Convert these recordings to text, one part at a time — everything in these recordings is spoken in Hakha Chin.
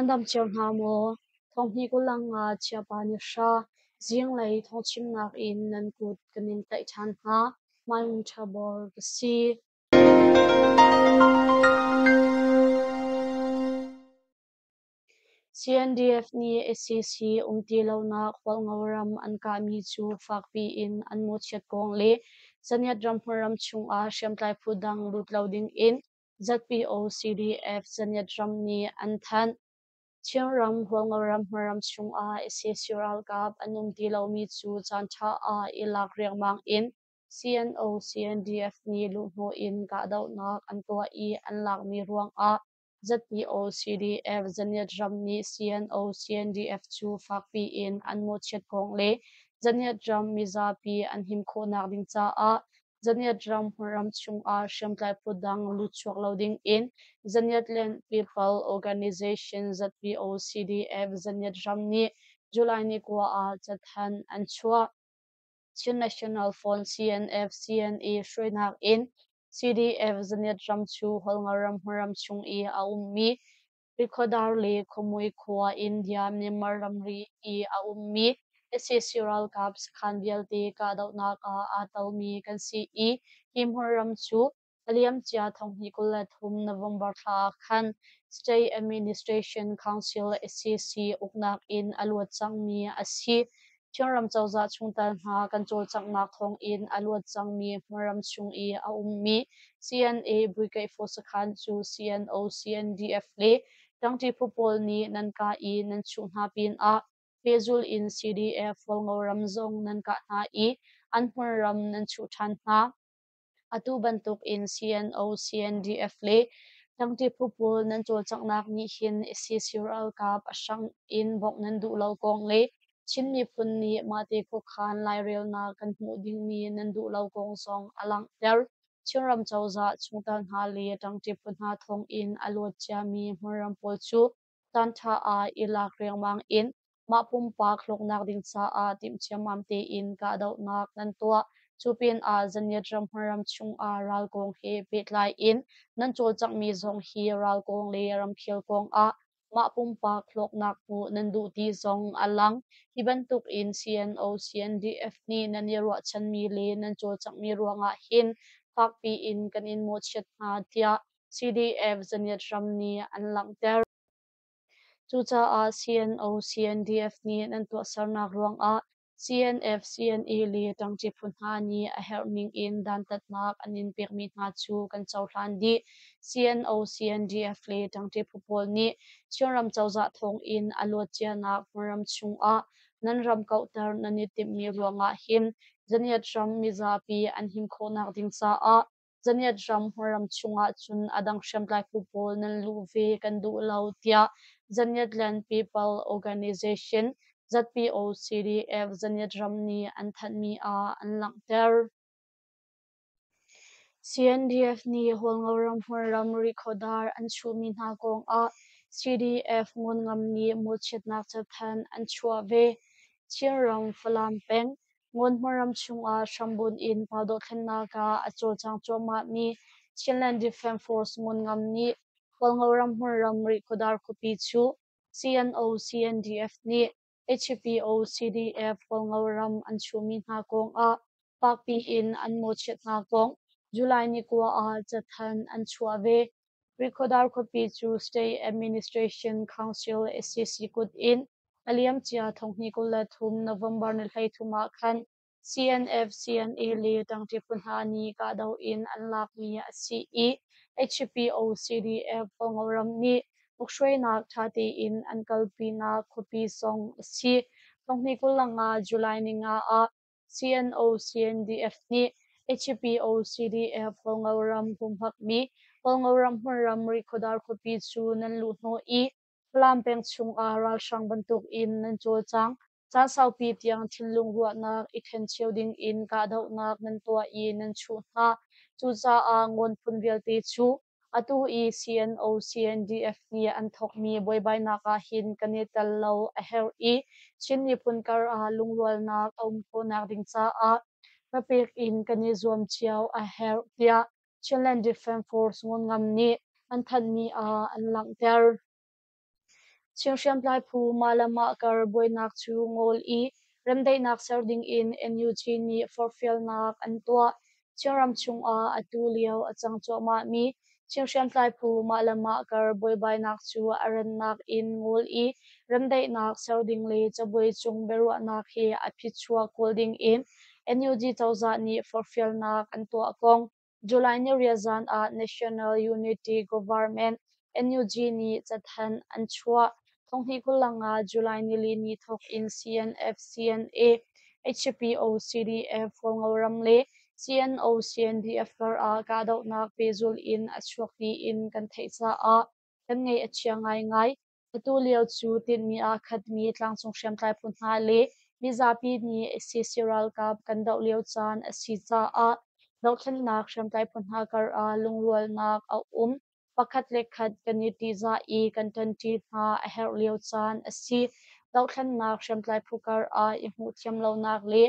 Nan dam cio hna maw? Thonghnih kulang ah Chiapa ni hra, zinglei thawngchimnak in nan kut kan in tlaih ṭhan hna. Mai Ṭha Bor ka si. CNDF nih sac um ti lonak Hualngo ram an kahmi cu fakpi in an mawhchiat kong le Zaniat ramhun chungah hriamtlai phu dang lut lo dingin ZPO-CDF Zaniat ram nih an thanh. Chinram Hualngo ram hmunram chungah sac ralkap an um ti lomi cu caanṭha ah i lak riangmang in CNO-CNDF nih luhhnawh in kahdohnak an tuah i an lakmi ruangah ZPO-CDF Zaniat ram nih CNO-CNDF cu fakpi in an mawhchiat kong le Zaniat ram mizapi an him khawhnak ding caah Zaniat ram hmunram chungah hriamtlai phu dang lutchuak lo dingin Zaniatland People Organization ZPO-CDF Zaniat ram nih July ni kua ah cathanh an chuah. Chin National Front CNF CNA hruainak in CDF Zaniat ram cu Hualngo ram hmunram chung i a ummi Rikhodar le Khuamui khua India Myanmar ramri i a ummi sac ralkap sakhan vialte kahdohnak ah aa telmi kan si i hi hmunram cu a liamcia thonghnih 23 November thla ah khan State Administration Council sac uknak in a luat cangmi a si. Chinram cozah chungtel hna kan cawlcanghnak thawngin a luat cangmi hmunram chung i a ummi CNA Buikeihfaw sakhan cu CNO, CNDF le ṭangṭi phu pawl nih nan kah i nan chuh hna pinah pehzulh in CDF Hualngo ram zong nan kah hna i an hmunram nan chuh ṭhan hna. Atu bantukin CNO, CNDF le ṭangṭi phu pawl nan cawlcanghnak nih hin sac ralkap a hrang in bawmh nan duh lo kong le Chin miphun nih mahte khuakhan lairelnak kan hmuh dingmi nan duh lo kong zong a langhter. Chinram cozah chungtel hna le ṭangṭi phu hna thawngin a luat ciami hmunram pawl cu caanṭha ah i lak riangmang in mah pumpak hlawknak ding caah timh ciammam tein kahdohnak nan tuah. Cu pinah Zaniat ram hmunram chungah ral kong he pehtlai in nan cawlcanghmi zong hi ral kong le ramkhel kongah mah pumpak hlawknak hmuh nan duh ti zong a lang. Hi bantuk in CNO, CNDF nih nan i ruahchanmi le nan cawlcanghmi ruangah hin fakpi in kan in mawhchiat hna tiah CDF Zaniat ram nih an langhter. Cucaah CNO, CNDF nih nan tuahsernak ruangah CNF, CNA le ṭangṭi phu hna nih a herh ningin dantatnak an in pekmi hna cu kan cohlan dih. CNO, CNDF le ṭangṭi phu pawl nih Chinram cozah thawngin a luat cianak hmunram chungah nan ram kauhter nan i timhmi ruangah hin Zaniat ram mizapi an him khawhnak ding caah Zaniat ram hmunram chungah cun a dang hriamtlai phu pawl nan luh ve kan duh lo tiah Zaniatland People Organization ZPOCDF Zaniat ram nih an thanhmi ah an langhter. CNDF nih Hualngo ram hmunram Rikhodar an chuhmi hna kongah CDF Ngun nih mawhchiatnak cathanh an chuah ve. Chinram Falam peng Ngun hmunram chungah hrambunh in pa dohthlennak ah a cawlcang cuahmahmi Chinland Defence Force Ngun Ngam nih Hualngo ram hmunram Rihkhawdar khuapi cu CNO CNDF nih HPO CDF Hualngo ram an chuhmi hna kongah fakpi in an mawhchiat hna kong July ni kua ah cathanh an chuah ve. Rihkhawdar khuapi cu State Administration Council SAC kut in a liamcia thonghnih 23 November ni 13 ah khan CNF, CNA le ṭangṭi phu hna nih kahdoh in an lakmi a si i HPO CDF Hualngo ram nih ukhruainak ṭha tein an kalpinak khuapi zong a si. Thonghnih 25 July ni nga ah CNO CNDF nih HPO CDF Hualngo ram humhakmi Hualngo ram hmunram Rihkhawdar khuapi cu nan luhhnawh i Falam peng chungah ralhrang bantukin nan cawlcang. Caan saupi tiang thinlung ruahnak i ṭhencheu dingin kahdohnak nan tuah i nan chuh hna. Cucaah ngawn phun vialte cu atu i CNO CNDF nih an thawkmi buaibainak ah hin kan i tel lo a herh i Chin miphun kar ah lungrualnak a um khawhnak ding caah papek in kan i zuam cio a herh tiah Chinland Defence Force Ngun Ngam nih an thanhmi ah an langhter. Chin hriamtlai phu mah le mah kar buainak cu ngol i remdaihnak ser dingin NUG nih forhfialnak an tuah. Chinram chungah atu lio a cang cuahmahmi Chin hriamtlai phu mah le mah kar buaibainak cu a rannak in ngol i remdaihnak ser ding le cabuai cung biaruahnak he a phichuak kawl dingin NUG cozah nih forhfialnak an tuah kong July niriat zan ah National Unity Government NUG nih cathanh an chuah. Thonghnih 25 July nili ni thawk in CNF, CNA, HPO, CDF, Hualngoram le CNO, CNDF kar ah kahdohnak pehzulh in a chuak tiin kan theih caah kan ngaih a chia ngaingai. Atu lio cu tinhmi aa khatmi tlangcung hriamtlai phu hna le mizapi nih sac ralkap kan doh lio caan a si caah dohthlennak hriamtlai phu hna kar ah lungrualnak a um. Pakhat le khat kan i ṭihzah i kan ṭanṭi hna a herh lio caan a si. Dohthlennak hriamtlai phu kar ah i hmuhthiam lonak le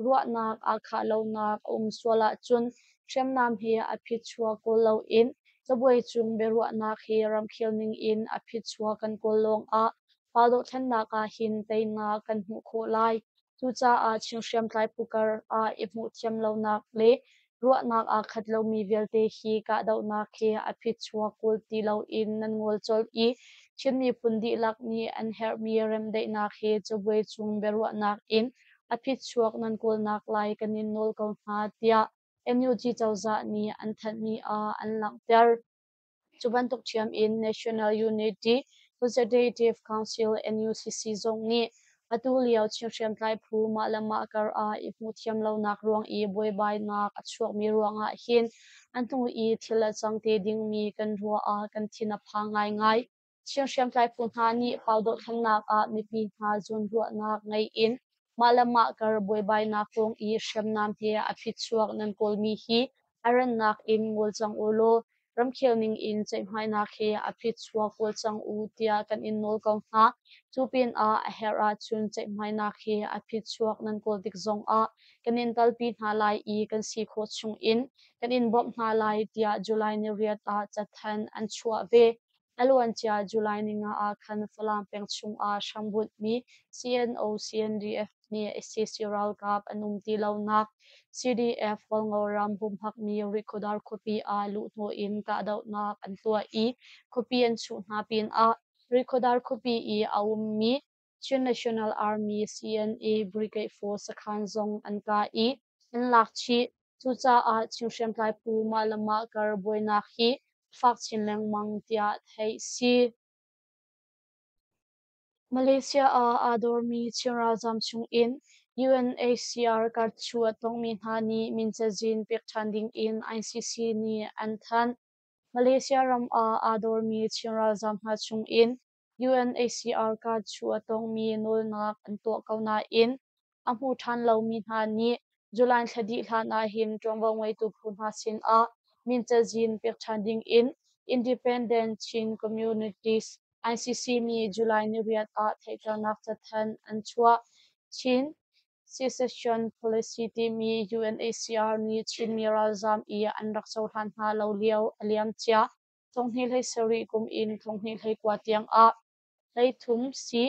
ruahnak aa khah lonak a um sual ahcun hriamnam he a phichuak kawl loin cabuai cung biaruahnak he ramkhel ning in a phichuak kan kawl lawngah pa dohthlennak ah hin teinak kan hmuh khawh lai. Cucaah Chin hriamtlai phu kar ah i hmuhthiam lonak le ruahnak aa khat lomi vialte hi kahdohnak he a phichuak kawl ti loin nan ngol colh i Chin miphun dihlak nih an herhmi remdaihnak he cabuai cung biaruahnak in a phichuak nan kawlnak lai kan in nawl ko hna, tiah NUG cozah nih an thanhmi ah an langhter. Cu bantuk ṭhiam in National Unity Consultative Council NUCC zong nih atu lio Chin hriamtlai phu mah le mah kar ah i hmuhthiam lonak ruang i buaibainak a chuakmi ruangah hin a hnu i thil a cang te dingmi kan ruah ah kan thin a phang ngaingai. Chin hriamtlai phu hna nih Pau dohthlennak ah mipi hna zawnruahnak ngei in mah le mah kar buaibainak kong i hriamnam he a phichuak nan kawlmi hi a rannak in ngol cang u law ramkhel ning in ceihmainak he a phichuak kawl cang u tiah kan in nawl ko hna. Cu pinah a herh ahcun ceihmainak he a phichuak nan kawl tik zongah kan in kalpi hna lai i kan si khawh chungin kan in bawmh hna lai tiah July niriat ah cathanh an chuah ve. A luancia July ninga ah khan Falam peng chungah hrambunhmi CNO CNDF nih sac ralkap an um ti lonak CDF Hualngo ram humhakmi Rihkhawdar khuapi ah luhhnawh in kahdohnak an tuah i khuapi an chuh hna pinah Rihkhawdar khuapi i a ummi Chin National Army CNA Brigade Force sakhan zong an kah i an lak chih. Cucaah Chin hriamtlai phu mah le mah kar buainak hi fak chin lengmang tiah theih si. Malaysia ah aa dormi Chin ralzaam chungin UNHCR card chuh a tongmi hna nih min cazin pek ṭhan dingin ICC nih an thanh. Malaysia ram ah aa dormi Chin ralzaam hna chungin UNHCR card chuh a tongmi nawlnak an tuah ko nain a hmu ṭhan lomi hna nih July thla dih hlan ahhin ṭuanvo ngeitu phu hna sinah min cazin pek ṭhan dingin Independent Chin Communities ICC nih July niriat ah theihternak cathanh an chuah. Chin Secession Policy timi UNHCR nih Chinmi ralzaam i an rak cohlan hna lo lio a liamcia 2017 kum in 2019 tiangah 33 si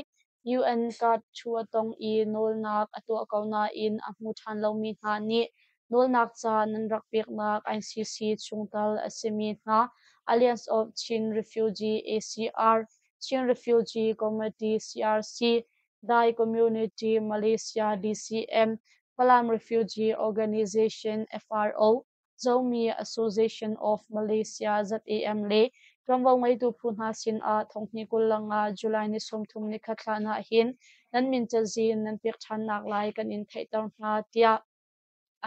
UN card thu a tong i nawlnak a tuah ko nain a hmu ṭhan lomi hna nih nawlnak ca nan rak peknak ICC chungtel a simi hna Alliance of Chin Refugee ACR, Chin Refugee Committee CRC, Dai Community Malaysia DCM, Falam Refugee Organization FRO, Zomi Association of Malaysia ZAM le ṭuanvo ngeitu phu hna sinah thonghnih 25 July ni 30 nikhat hlan ah hin nan min cazin nan pek ṭhannak lai kan in theihter hna tiah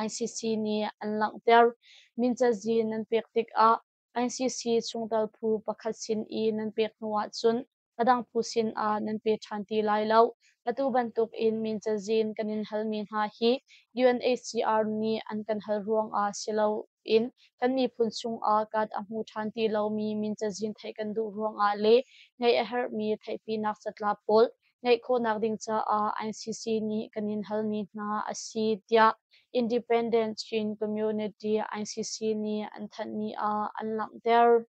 ICC nih an langhter. Min cazin nan pek tikah ICC chungtel phu pakhat sin i nan pek hnu ahcun a dang phu sinah nan pe ṭhan ti lai lo. Atu bantuk in min cazin kan in halmi hna hi UNHCR nih an kan hal ruangah si loin kan miphun chungah card a hmu ṭhan ti lomi min cazin theih kan duh ruangah le ngeih a herhmi theihpinak catlap pawl ngeih khawhnak ding caah ICC nih kan in halmi hna a si tiah Independent Chin Community ICC nih an thanhmi ah an langhter.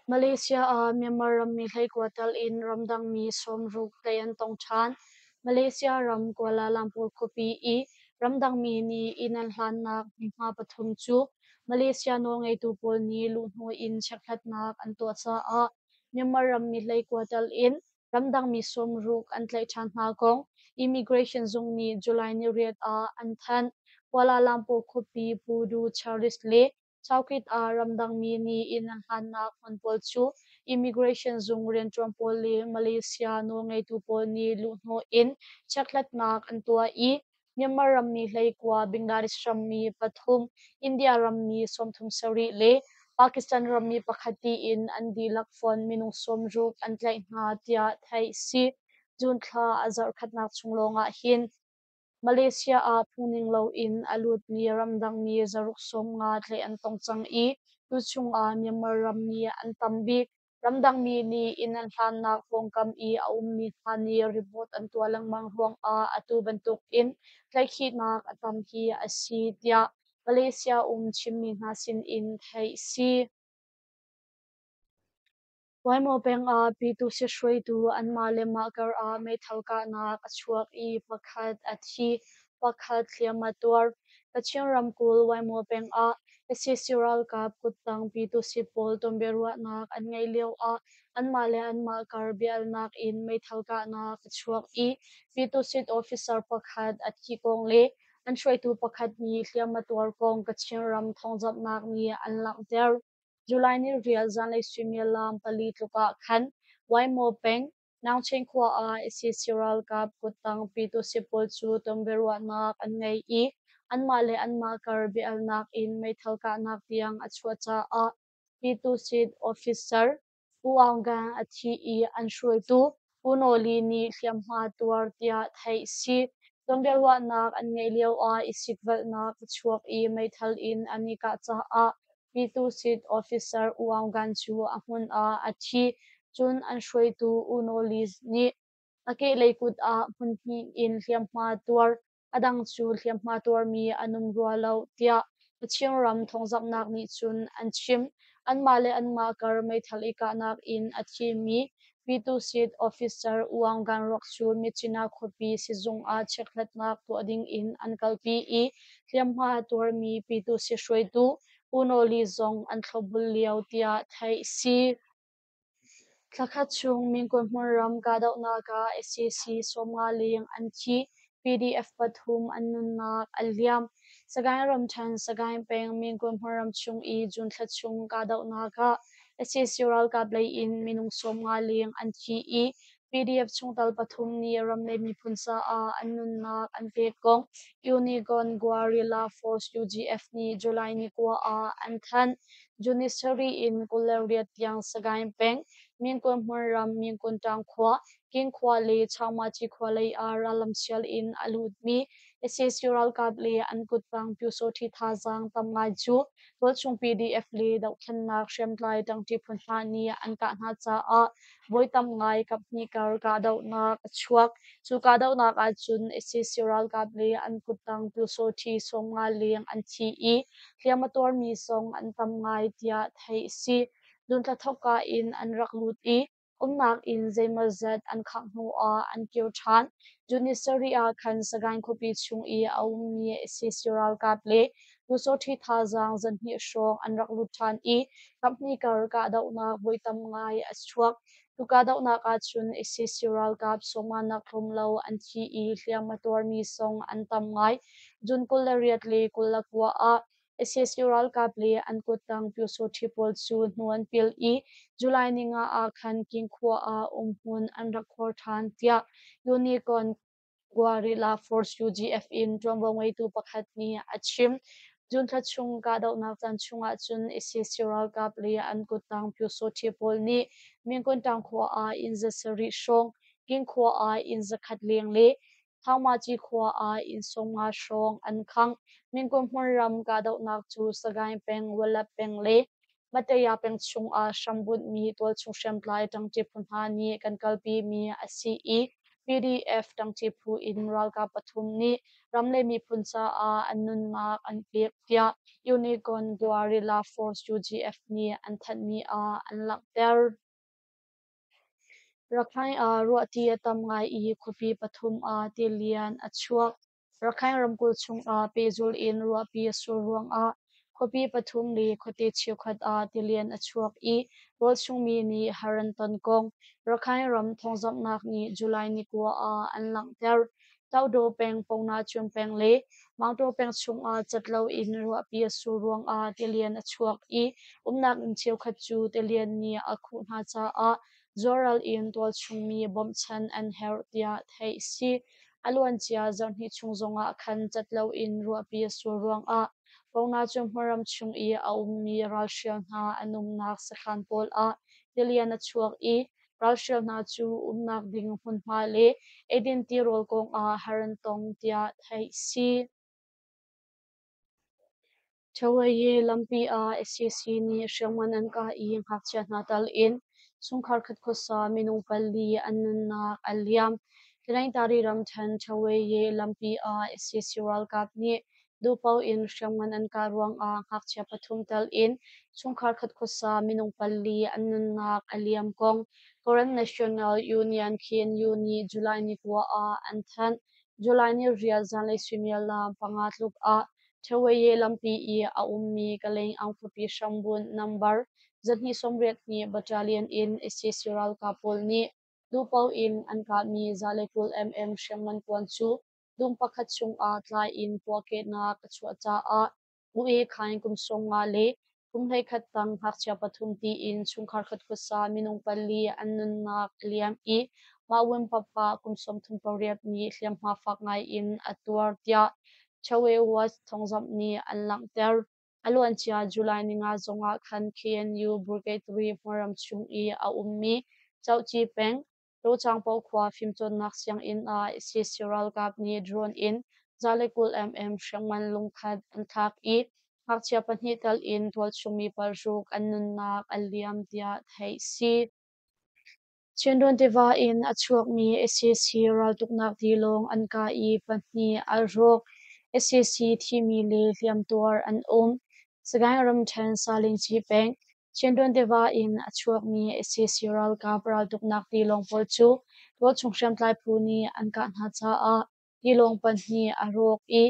Malaysia ah Myanmar rammi 19 tel in ramdangmi 60 tlaih an tong ṭhan. Malaysia ram Kuala Lumpur khuapi i ramdangmi nih inn an hlannak hmunhma pathum cu Malaysia nawlngeitu pawl nih luhhnawh in chekhlatnak an tuah caah Myanmar rammi 19 tel in ramdangmi 60 an tlaih ṭhan hna kong Immigration zung nih July 8 ah an thanh. Kuala Lumpur khuapi Pudu Charles le Chowkit ah ramdangmi nih inn an hlannak hmun pawl cu immigration zung rianṭuan pawl le Malaysia nawlngeitu pawl nih luhhnawh in chekhlatnak an tuah i Myanmar rammi 19, Bangladesh rammi pathum, India rammi 37 le Pakistan rammi pakhat tiin an dihlak fonh minung 60 an tlaih hna tiah theih a si. June thla a zarhkhatnak chung lawngah hin Malaysia ah phungning loin a lutmi ramdangmi 190 tlaih an tong cang i tuchung ah Myanmar rammi an tam bik. Ramdangmi nih inn an hlannak pawngkam i a ummi hna nih report an tuah lengmang ruangah atu bantukin tlaihkhihnak a tam hi a si tiah Malaysia um Chinmi hna sinin theih a si. Hualngo peng ah Pyituhsi hruaitu anmah le mah kar ah meithal kahnak a chuak i pakhat a thi, pakhat hliam a tuar. Kachin ramkulh Hualngo peng ah sac ralkap kuttang Pyituhsi pawl tonbiaruahnak an ngeih lio ah anmah le anmah kar biaalnak in meithal kahnak a chuak i Pyituhsit officer pakhat a thi kong le an hruaitu pakhat nih hliam a tuar kong Kachin ram thawngzamhnak nih an langhter. July ni rial zanlei suimilam 4 tluk ah khan Waimaw peng, Naungchain khua ah sac ralkap kuttang Pyituhsi pawl cu tonbiaruahnak an ngei i anmah le anmah kar biahalnak in meithal kahnak tiang a chuah caah Pyituhsit officer U Aung Gan a thi i an hruaitu U Naw Li nih hliamhma tuar tiah theih a si. Tonbiaruahnak an ngeih lioah i sikvelhnak a chuak i meithal in an i kah caah Pyituhsit officer U Aung Gan cu a hmun ah a thi. Cun an hruaitu U Naw Li nih a kehlei kut ah hmunhnih in hliamhma tuar, a dang cu hliamhma tuarmi an um rua lo tiah Kachin ram thawngzamhnak nih cun an chim. Anmah le anmah kar meithal i kahnak in a thimi Pyituhsit officer U Aung Gan ruak cu Myitkyina khuapi sizung ah chekhlatnak tuah ding in an kalpi i hliamhma a tuarmi Pyituhsit hruaitu U Naw Li zong an thlopbul lio tiah theih a si. Thlakhat chung Mingun hmunram kahdohnak ah sac 50 leng an thi, PDF pathum an nunnak a liam. Sagaing ramṭhen, Sagaing peng Mingun hmunram chung i June thla chung kahdohnak ah sac ralkap lei in minung 50 leng an thi i PDF chungtel pathum nih ram le miphun caah an nunnak an pek kong Unigon Guerrilla Force UGF nih July 9 ah an thanh. June 7 in 28 tiang Sagaing peng, Mingun hmunram Mingun Tang khua, King khua le Changmachi khua lei ah rallam sial in a lutmi sac ralkap le an kuttang Pyusawhti thazaang tam ngai cu tualchung PDF le dohthlennak hriamtlai ṭangṭi phu hna nih an kah hna caah voi tam ngai kaphnih kar kahdohnak a chuak. Cu kahdohnak ahcun sac ralkap le an kuttang Pyusawhti 50 leng an thi i hliam a tuarmi zong an tam ngai tiah theih a si. June thla thawkka in an rak lut i umnak inn zeimawzat an khangh hnuah an kir ṭhan. June 7 ah khan Sagaing khuapi chung i a ummi sac ralkap le Pyusawhti thazaang zanhnih hrawng an rak lut ṭhan i kaphnih kar kahdohnak voi tam ngai a chuak. Cu kahdohnak ahcun sac ralkap 50 nak tlawm lo an thi i hliam a tuarmi zong an tam ngai. June 28 le 29 ah sac ralkap le an kuttang Pyusawhti pawl cu hnu an pil i July 5 ah khan King khua ah umhmun an rak khuar ṭhan tiah Unicorn Guerrilla Force UGF in ṭuanvo ngeitu pakhat nih a chim. June thla chung kahdohnak caan chungah cun sac ralkap le an kuttang Pyusawhti pawl nih Mingun Tang khua ah inn 700 hrawng, King khua ah inn 100 leng le Thangmaci khua ah inn 50 hrawng an khangh. Mingun hmunram kahdohnak cu Sagaing peng, Walap peng le Mataya peng chungah hrambunhmi tualchung hriamtlai ṭangṭi phu hna nih kan kalpimi a si i. PDF ṭangṭi phu in ralkap pathum nih ram le miphun caah an nunnak an pek tiah Unicorn Guerrilla Force UGF nih an thanhmi ah an langhter. Rakhine ah ruahti a tam ngai i khuapi pathum ah tilian a chuak. Rakhine ramkulh chungah pehzulh in ruahpi a sur ruangah khuapi pathum le khuate cheukhat ah tilian a chuak i tualchungmi nih har an ton kong Rakhine ram thawngzamhnak nih July ni 9 ah an langhter. Tohdaw peng, Pongnachun peng le Maungtaw peng chungah cat loin ruahpi a sur ruangah tilian a chuak i umnak inn cheukhat cu tilian nih a khuh hna caah zualral in tualchungmi bawmhchanh an herh tiah theih a si. A luancia zarhhnih chung zongah khan cat loin ruahpi a sur ruangah Pongnachun hmunram chung i a ummi ralhrial hna an umnak sakhan pawl ah tilian a chuak i ralhrial hna cu umnak ding hmunhma le eidin tirawl kongah har an tong tiah theih a si. Ṭhawaye lampi ah sac nih hriamngan an kah i ngakchia hna tal in chungkhar khat khuasa minung pali an nunnak a liam. Taningtari ramṭhen Ṭhawaye lampi ah sac ralkap nih duhpaoh in hriamngan an kah ruangah ngakchia pathum tal in chungkhar khat khuasa minung pali an nunnak a liam kong Karen National Union KNU nih July ni 9 ah an thanh. July ni riat zanlei suimilam 5 tluk ah Ṭhawaye lampi i a ummi Kalay-aung khuapi hrambunh nambar 282 Battalion in sac ralkap pawl nih duhpaoh in an kahmi 120 mm hriamngan kuan cu dum pakhat chungah tlai in puahkehnak a chuah caah U E Khaing kum 50 le kum 11 tang ngakchia pathum tiin chungkhar khat khuasa minung pali an nunnak a liam i mah Win Papa kum 38 nih hliamhma fak ngai in a tuar tiah Chawe Watch thawngzamh nih an langhter. A luancia July 5 zongah khan KNU Brigade 3 hmunram chung i a ummi Cohci peng Locangpo khua fimcawnnak sianginn ah sac ralkap nih drone in 120 mm hriamngan lungkhat an thlak i ngakchia pahnih tal in tualchungmi paruk an nunnak a liam tiah theih a si. Chinrawn tiva in a chuakmi sac raltuknak tilawng an kah i pahnih a rawk. Sac thimi le hliamtuar an um. Sagaing ramṭhen Salingci peng Chinrawn tiva in a chuakmi sac ralkap raltuknak tilawng pawl cu tualchung hriamtlai phu nih an kah hna caah tilawng pahnih a rawk i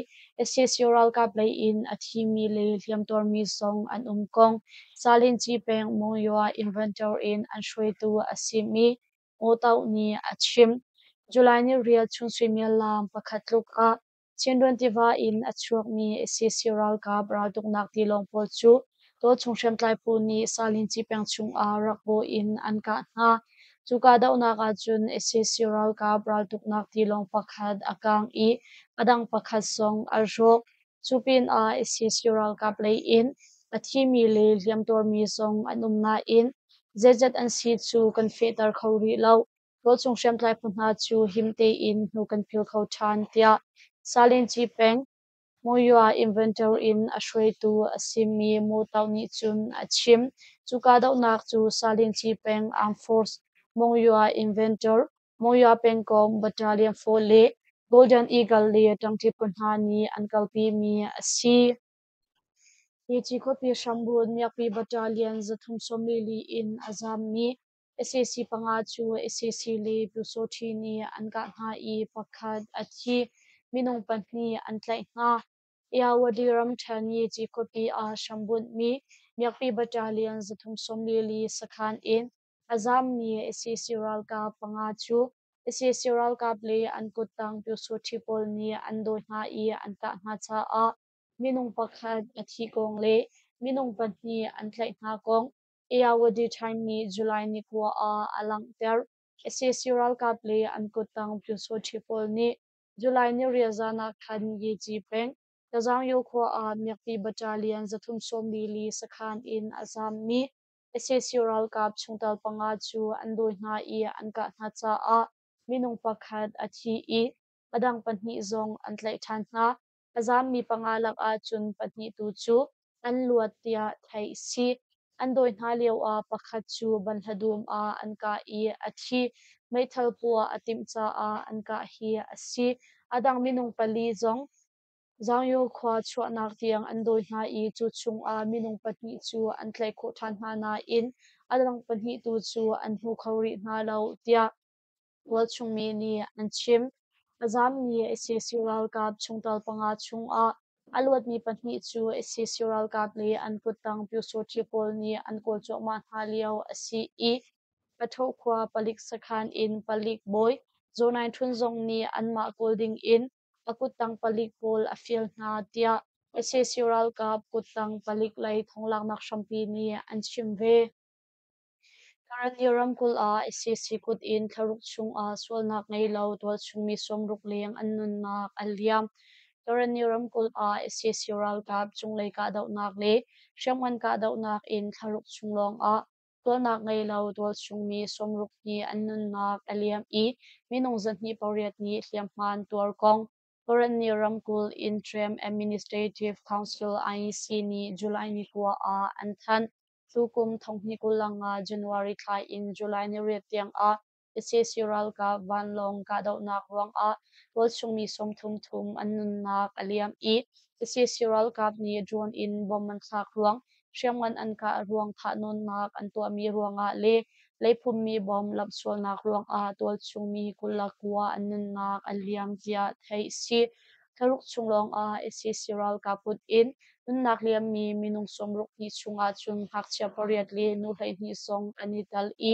sac ralkap lei in a thimi le hliamtuarmi zong an um kong Salingci peng Monywa Inventor in an hruaitu a simi Ngaw Toh nih a chim. July ni riat chun suimilam 1 tluk ah Chinrawn tiva in a chuakmi sac ralkap raltuknak tilawng pawl cu tualchung hriamtlai phu nih Salingci peng chungah rak bawh in an kah hna. Cu kahdohnak ahcun sac ralkap raltuknak tilawng pakhat a kaang i a dang pakhat zong a rawk. Cu pinah sac ralkap lei in a thimi le hliamtuarmi zong an um nain zeizat an si cu kan fehter kho rih lo. Tualchung hriamtlai phu hna cu him tein hnu kan phil kho ṭhan, tiah Salingci peng Monywa Inventor in a hruaitu a simi Maw Toh nih cun a chim. Cu kahdohnak cu Salingci peng Armed Force Monywa Inventor, Monywa pengkomh Battalion 4 le Golden Eagle le ṭangṭi phu hna nih an kalpimi a si. Hi khuapi hrambunh miakpi Battalion 344 in a zaammi sac panga cu sac le Pyusawṭhi nih an kah hna i pakhat a thi. Minung pahnih an tlaih hna. Irrawaddy ramṭhen Yeci khuapi ah hrambunhmi miakpi battalion 344 sakhan in a zaammi sac ralkap panga cu sac ralkap le an kuttang Pyusawṭhi pawl nih an dawi hna i an kah hna caah minung pakhat a thi kong le minung pahnih an tlaih hna kong Irrawaddy Time nih July ni 9 ah a langhter. Sac ralkap le an kuttang Pyusawṭhi pawl nih July ni riat zan ah khan Yeci peng, Tazaungyo khua ah miakpi battalion 344 sakhan in a zaammi sac ralkap chungtel panga cu an dawi hna i an kah hna caah minung pakhat a thi i a dang pahnih zong an tlaih ṭhan hna. A zaammi panga lakah cun pahnih tu cu an luat tiah theih a si. An dawi hna lioah pakhat cu banhla dum ah an kah i a thi. meithal puah a timh caah an kah hi a si. A dang minung pali zong Zaungyo khua chuahnak tiang an dawi hna i cu chungah minung pahnih cu an tlaih khawh ṭhan hna nain a dang pahnih tu cu an hmu kho rih hna lo, tiah tualchung mi nih an chim. A zaammi sac ralkap chungtel panga chungah a luatmi pahnih cu sac ralkap le an kuttang pyusawṭhi pawl nih an kawl cuahmah hna lio a si i Paṭho khua palik sakhan in palik bawi Zaw Naing Htun zong nih anmah kawl ding in a kuttang palik pawl a fial hna, tiah sac ralkap kuttang palik lei thonglaknak hrampi nih an chim ve. Karenni ramkulh ah sac kut in thlaruk chungah sualnak ngei lo tualchungmi 60 leng an nunnak a liam. Karenni ramkulh ah sac ralkap cunglei kahdohnak le hriamngan kahdohnak in thlaruk chung lawngah Sualnak ngei lo tualchungmi 60 nih an nunnak a liam i minung 208 nih hliamhma an tuar kong Karenni ramkulh Interim Administrative Council IEC nih July ni 9 ah an thanh. Tukum 2025 January thla in July ni riat tiangah sac ralkap vanlawng kahdohnak ruangah tualchungmi 33 an nunnak a liam i sac ralkap nih drone in bomb an thlak ruang, hriamngan an kah ruang thahnawnnak an tuahmi ruangah le leiphummi bomb lamhsualnak ruangah tualchungmi 29 an nunnak a liam tiah theih a si. Thlaruk chung lawngah sac ralkap kut in nunnak liammi minung 62 chungah cun ngakchia pariat le nu 12 zong an i tel i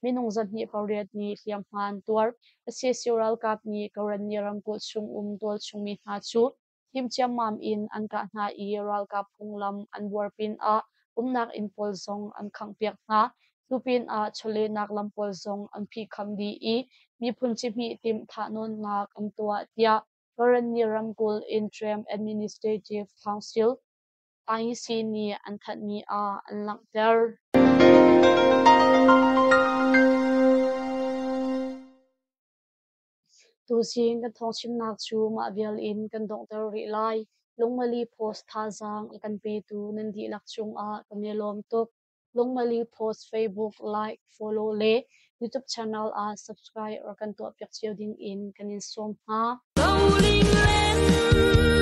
minung 208 nih hliamhma an tuar. Sac ralkap nih Karenni ramkulh chungum tualchungmi hna cu him ciammam in an kah hna i ralkap phunglam an buar pinah umnak inn pawl zong an khanghpiak hna. Cu pinah chawlehnak lam pawl zong an phihkham dih i miphun cihmih timh thahnawnnak an tuah tiah Karenni ramkulh Interim Administrative Council IEC nih an thanhmi ah an langhter. Tuzing kan thawngchimnak cu mah vial in kan donghter rih lai. Lungmali Post thazaang a kan petu nan dihlak cungah kan i lawm tuk. Lungmali Post Facebook like, follow le YouTube channel ah subscribe or kan tuahpiak cio ding in kan in sawm hna. Rolling land.